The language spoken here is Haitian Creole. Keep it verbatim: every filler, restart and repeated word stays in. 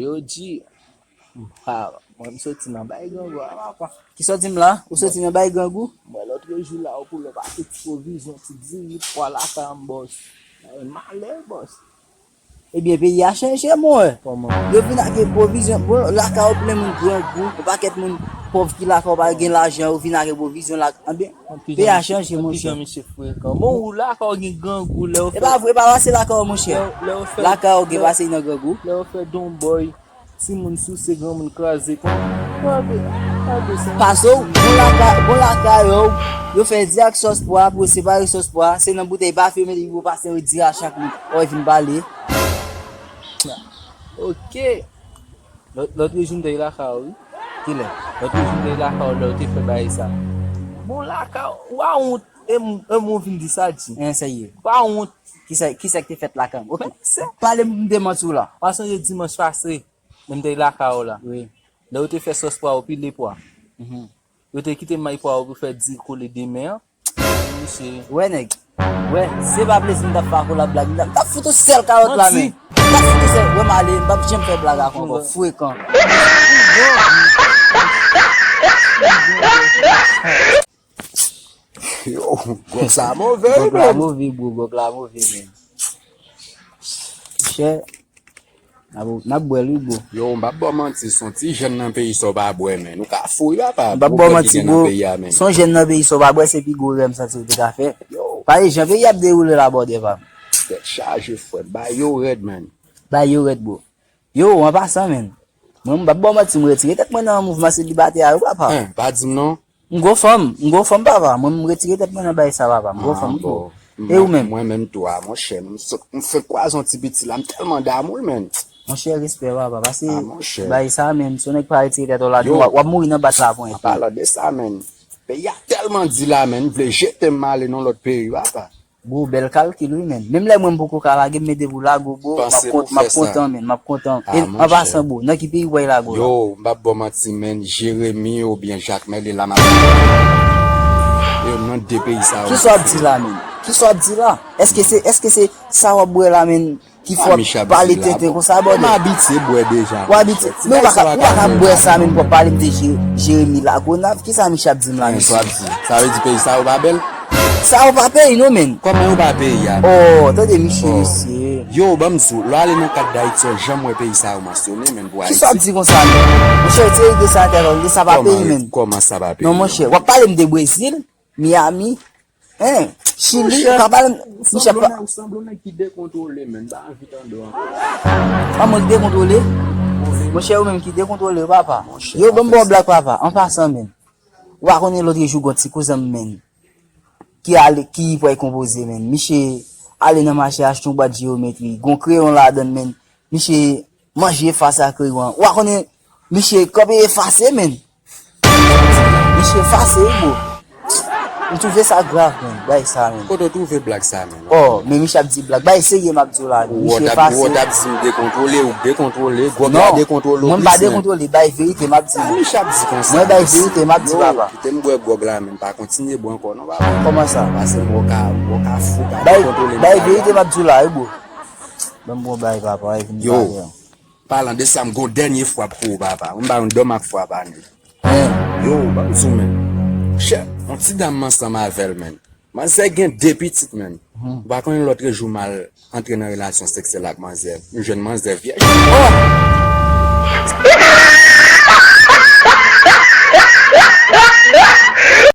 Yo di, m pa, mwen m soti nan bay grangou a, papa. Ki sòti m la? Ou soti nan bay grangou? Mwen lòt jou la, ou pou lè pase ti pwovizyon, ti diri, pwa lakay an, bòs. Malè, bòs. Ebyen, peyi a chanje, mon. Kòman? Yo vin ak pwovizyon. Bon, lakay ou plen moun grangou, yon pakèt moun pòv ki lakay ou pa gen lajan, ou vin ak pwovizyon la. Anben, peyi a chanje, monchè. Kijan misye frekan. Bon, ou lakay ou gen grangou, lè ou fè. E pa vre, e pa pase lakay ou, monchè. Lè, lè ou fè. Lakay ou gen pase nan grangou. Lè ou fè donbòy. Timoun souse, granmoun kraze kò. Gade, gade sa. Pase w, bon lakay, bon lakay ou, yo fè di ak sòs pwa, pou yo separe sòs pwa, se nan boutèy pafimen li pou pase yo di a chak moun. Ou vin pale. Ok. Lòt, lòt jou m te lakay ou, wi. Kilè? Lòt jou m te lakay ou, lè ou te fè bagay sa. Bon lakay ou, ou pa wont, e m, e m ou vin di sa di. En serye. Ou pa wont. Kisa, kisa ki te fèt lakay m? Ok. Pale m de manti w la. Pa sonje dimanch pase. Men m te lakay ou la. Wi. Lè ou te fè sòs pwa ou pile pwa. Mhm. Yo te kite may pwa ou pou fè di kole demen an. Misye. Wè nèg. Wè, se pa plezi m t ap fè ak ou la blag. M t ap, m t ap fout ou sèl kawòt la men. M t ap fout ou sèl. Wè m ale, m p ap janm fè blag ak ou ankò. Frekan. Yo, gwòg sa move, wi, men. Gwòg la move, bro, gwòg la move, men. Chè. N ap, n ap bwè l wi, bro. Yo, m p ap ba w manti, se yon ti jèn nan peyi sa w pa bwè, men. Ou ka fou wi, papa. M p ap ba w manti, bro. Se yon jèn nan peyi sa w pa bwè, se pi gwo rèm santi w te ka fè. Yo. Pale jan peyi ap dewoule la, bòdè, pa. Tèt chaje, frè. Bay yo rèd, men. Bay yo rèd, bro. Yo, an pasan, men. Mwen, m p ap ba w manti, m retire tèt mwen nan mouvman selibatè a, wi, papa. Hein, pa di m non. M gwo fanm, m gwo fanm, papa. Mwen, m retire tèt mwen nan bagay sa, papa. M gwo fanm, m gwo. E ou menm? Mwen menm tou, a, monchè, m sot, m fenk kwaze yon ti piti la, m tèlman damou l, men. Monchè, respè, papa, pase bagay sa, men, si yon nèg pa retire tèt ou ladan, w ap, w ap mouri nan bat la, pwen. An palan de sa, men, peyi a tèlman di la, men, m vle jete m ale nan lòt peyi, papa. Bro, bèl kalkil wi, men. Menm lè mwen m poko ka lage, men depi w lage w, bro, m ap kontan, men, m ap kontan. E, an pasan, bro, nan ki peyi w pral lage w la? Yo, m p ap ba w manti, men, Jeremi oubyen Jakmèl, e la m ap. Yo, nan de peyi sa yo. Kisa w ap di la, men? Kisa w ap di la? Èske se, èske se sa w ap bwè la, men, ki fè w ap pale tenten konsa, bòdè? M abitye bwè deja. Ou abitye. Men ou pa ka, ou pa ka bwè sa, men, pou w ap pale m de Je-, Jeremi Lagonav. Kisa Michè ap di m la, mesye? Sa w ap di? Sa vle di peyi sa yo pa bèl? Sa yo pa peyi nou, men. Kòman yo pa peyi a, men? Oh, tande Michè, mesye. Yo, ban m di w, lè w ale nan kat Dayiti, w janm wè peyi sa yo mansyone, men, pou Ayiti. Kisa w ap di konsa, men? Monchè, retire ide sa atè, non, ide sa pa peyi, men. Kòman sa pa peyi? Non, monchè, w ap pale m de Brezil, Miami, hein, Chili, ou ka pale m, Michè, pa. Ou sanble yon nèg ki dekontwole, men, m pa anvi tande w ankò. Ah, mwen ki dekontwole? Monchè, ou menm ki dekontwole, papa. Yo, ban m ba w blag, papa, an pasan, men. Ou pa konnen lòt jou, gon ti kouzen m, men. Ki ale, ki pral konpoze, men. Misye ale nan mache achte yon bwat jeyometri. Gon kreyon ladan l, men. Misye manje efase ak kreyon an. Ou pa konnen, misye kanpe efase, men. Misye efase, wi, bro. M twouve sa grav, men. Bagay sa, men. Kote w twouve blag sa, men? Oh, men misye ap di blag. Bagay serye m ap di w la. Misye efase. Ou t ap di m dekontwole, ou dekontwole, gwòg la dekontwole w plis, men. Non, mwen m pa dekontwole, bay verite m ap di. Sa misye ap di konsa? Mwen bay verite m ap di, papa. Yo, kite m bwè gwòg la, men. Pa kontinye bwè ankò, non, papa. Kòman sa? Pase m wè w ka, w ka fou, ka dekontwole m. Bay verite m ap di w la, wi, bro. Ban m bon bagay, papa, e vin pale an. Yo, palan de sa, m gon dènye frap pou ou, papa. Mwen ba yon dòm ak frap ane. Yo, ban m di w, men. Chè, yon ti dam m ansanm avè l, men. Manzè gen de pitit, men. Ou pa konnen lòt jou m al antre nan relasyon seksyèl ak manzè. M jwenn manzè vyèj. Oh!